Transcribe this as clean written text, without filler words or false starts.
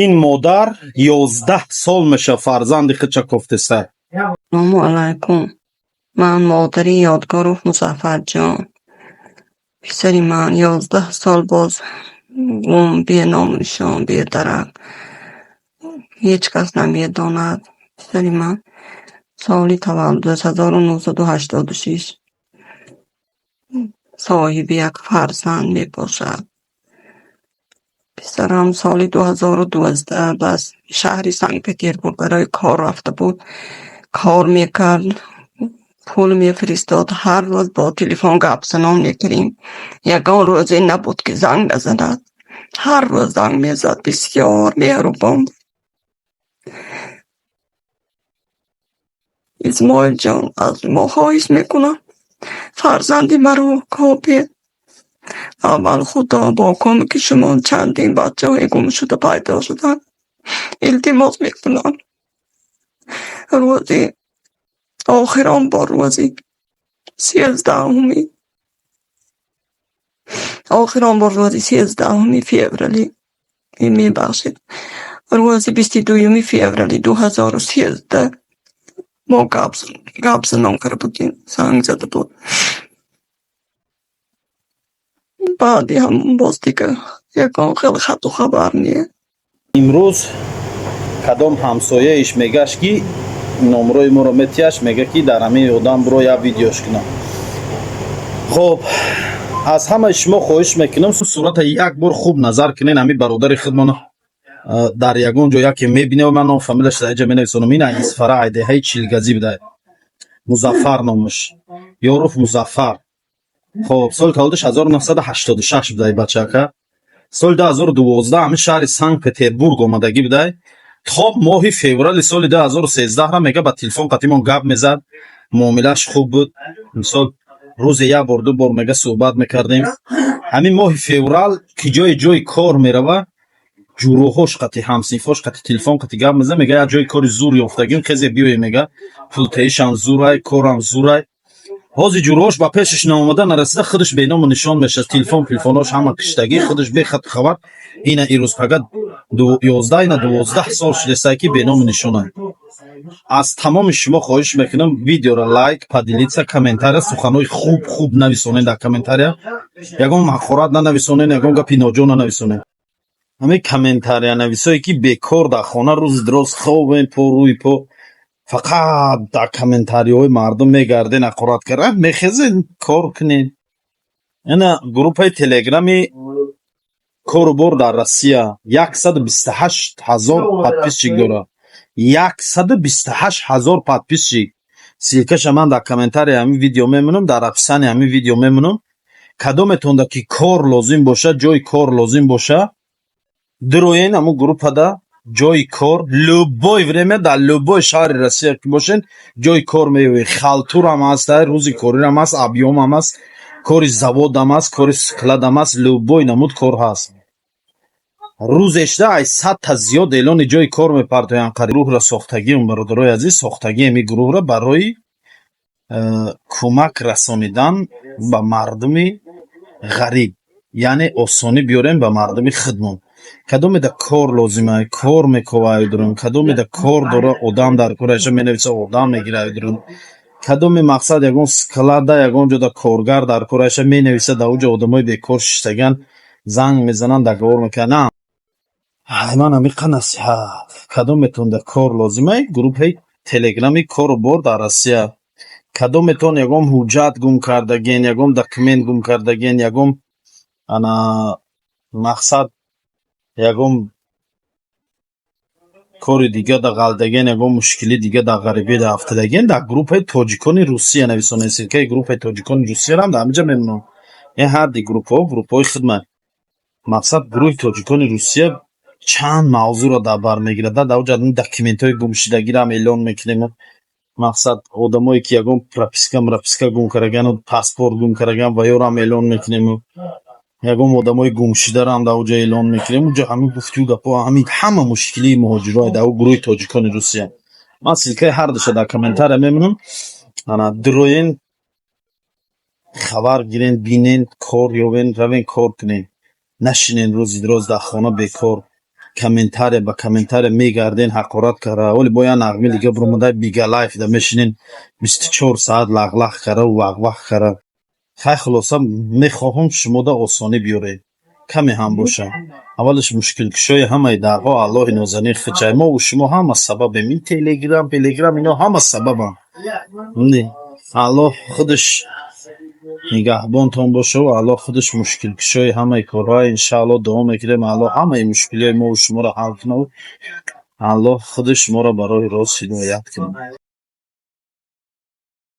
Ин модар 11 сол меша фарзанди худша кофтеса. Салому алайкум. Ман модари Ёдгоров Музаффарҷон. Писари ман 11 сол боз гум, беному нишон, бедарак. Ҳеҷ кас намедонад. Писари ман соли таваллудаш 1986, соҳиби як фарзанд мебошад. Писарам соли 2012 ба шаҳри Санкт-Петербург барои кор рафта буд. Кор мекард, пул мефиристод, ҳар рӯз бо телефон гапзанон мекардем. Ягон рӯзе набуд, ки занг назанад. Ҳар рӯз занг мезад, бисёр меҳрубон буд. Исмоилҷон, аз шумо хоҳиш мекунам, фарзанди маро кобед. Аввал Худо, бо кӯмаки шумо чандин бачаҳои гумшуда пайдо шуданд. Илтимос мекунам. Рӯзи охирон бор, рӯзи 13-уми, охирон бор рӯзи 13-уми феврали, мебахшед, рӯзи 22-юми феврали 2013 мо гап занон карда будем, занг зада буд. Баъди ҳамон боз дигар ягон хел хату хабар не. Имрӯз кадом ҳамсояиш мегашт, ки номрои моро метиҳаш, мега, ки дар ҳамин одам биро, як видеош кунам. Хоб, аз ҳамаи шумо хоҳиш мекунам, сурата як бор хуб назар кунен. Ҳамин бародари худмон дар ягон ҷо яке мебине, ман ном фамилияш дар инҷа менависонам. Ин Исфара, айдеҳаи Чилгазӣ буда, Музаффар номаш, Ёруф Музаффар. Хоб, соли таваллудаш 1986 будай бачака. Соли 2012 ҳамин шаҳри Санкт Петербург омадагӣ будай. То моҳи феврали соли 2013 мега ба телефон қатимон гап мезад, муомилааш хуб буд. Мисол, рӯзе як бор, ду бор мега суҳбат мекардем. Ҳамин моҳи феврал ки ҷои ҷои кор мерава, ҷуроҳош қати, ҳамсинфош қати телефон қати гап мезад, мега як ҷои кори зур ёфтагим, хезе биёе, мега пултеишам зурай, корам зурай. Ҳозир ҷуроҳош ба пешаш наомада нарасида, худаш беному нишон мешавад. Телефон телефонош ҳама киштагӣ, худаш бехату хабар. Ина ирӯз пага 11, ина 12 сол шудесай, ки беному нишонанд. Аз тамоми шумо хоҳиш мекунам, видеоро лайк, поделиться, комментария, суханҳои хуб хуб нависонед дар комментария. Ягон ҳақорат нанависонед, ягон гапи ноҷо нанависонед. Ҳамин комментария нависое, ки бекор дар хона рӯзи дроз хобен, по рӯи по фақат дар комментариҳои мардум мегарден, ҳақорат кардан, мехезен, кор кунед. Ина группаи телеграми «Кору бор дар Россия» 128 000 подписчик дорад, 128 000 подписчик. Ссылкаша ман дар комментарияи ҳамин видео мемонам, дар описанияи ҳамин видео мемонам. Кадометонда ки кор лозим бошад, ҷои кор лозим боша, дуроен ҳамун группада. Ҷои кор любое время, дар любой шаҳри Россия ки бошен, ҷои кор меёбед. Халтурам ҳаст, рӯзи корирам ҳаст, объёмам ҳаст, кори заводам ҳаст, кори складам ҳаст, любой намуд кор ҳаст. Рӯзешда ай 100-та зиёд эълони ҷои кор мепартоянд. Гурӯҳро сохтагиам, бародарои азиз, сохтагиам ин гурӯҳро барои кӯмак расонидан ба мардуми ғариб, яъне осонӣ биёрем ба мардуми худмон. Кадомеда кор лозима, кор мекова, кадомеда кор дора, одам дар кораша менависа, одам мегира. Кадоме мақсад ягон склада, ягон ҷода коргар дар кораша менависа, дар он ҷо одамои бекор шиштаган, занг мезананд, договор мекунанд. На, ман ҳамиқа насиҳат: кадометонда кор лозима, группаи телеграми «Кору бор дар Россия». Кадометон ягон ҳуҷҷат гум кардагин, ягон документ гум кардагин, ягон ана мақсад, ягон кори дига да ғалтагин, ягон мушкили дига дар ғарибӣ да афтадагин, дар группаи тоҷикони Русия нависонед. Ссылкаи группаи тоҷикони Русияро дар ҳаминҷа мемонам. Ин ҳарди группаҳо группаҳои хидмат. Мақсад, гурӯҳи тоҷикони Русия чанд мавзӯъро дар бар мегирад. Дар он ҷо документҳои гумшудагиро эълон мекунем. Мақсад, одамое ки ягон прописка мраписка гум кардагану паспорт гум кардаган, ва ёрам эълон мекунему. Ягон одамои гумшударо дар он ҷо эълон мекунем. Унҷо ҳамин гуфтугӯ, гапҳо, ҳамин ҳама мушкилии муҳоҷирое дар гурӯҳи тоҷикони Русия. Ман ссылкаи ҳардуша дар комментария мемонам. Ана дуроен, хабар гирен, бинен, кор ёбен, равен, кор кунен. Нашинен рӯзи роз дар хона бекор. Комментария ба комментария мегарден, ҳақорат кара. Оли бо як нағми дига биромада, бигалайф да мешинен, 24 саат лағлағ кара, вағвағ кара. Хай, хулоса, мехоҳам шумода осонӣ биёрем, каме ҳам боша. Аввалаш, мушкилкушои ҳамаи дарҳо Аллоҳи нозанин хичай. Мову шумо ҳама сабабем. Ин Телеграм, пелеграм, ино ҳама сабабам. Аллоҳ худаш нигаҳбонтон бошаву Аллоҳ худаш мушкилкушои ҳамаи корҳоа. Иншааллоҳ, дуо мекунем, Аллоҳ ҳамаи мушкилиҳои мову шуморо ҳал кунаву Аллоҳ худаш шуморо ба роҳи рост ҳидоят кунад.